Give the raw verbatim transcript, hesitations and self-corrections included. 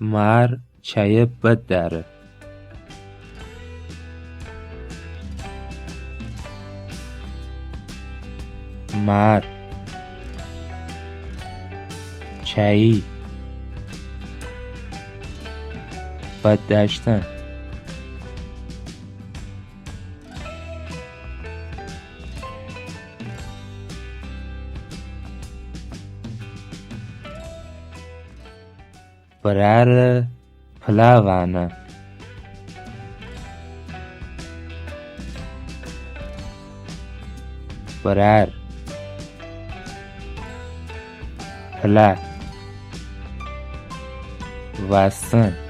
مار چایه بد دأره. مار چایی بد دأشتن. برأرٚ پلا وأنه. برأر پلا وأستن.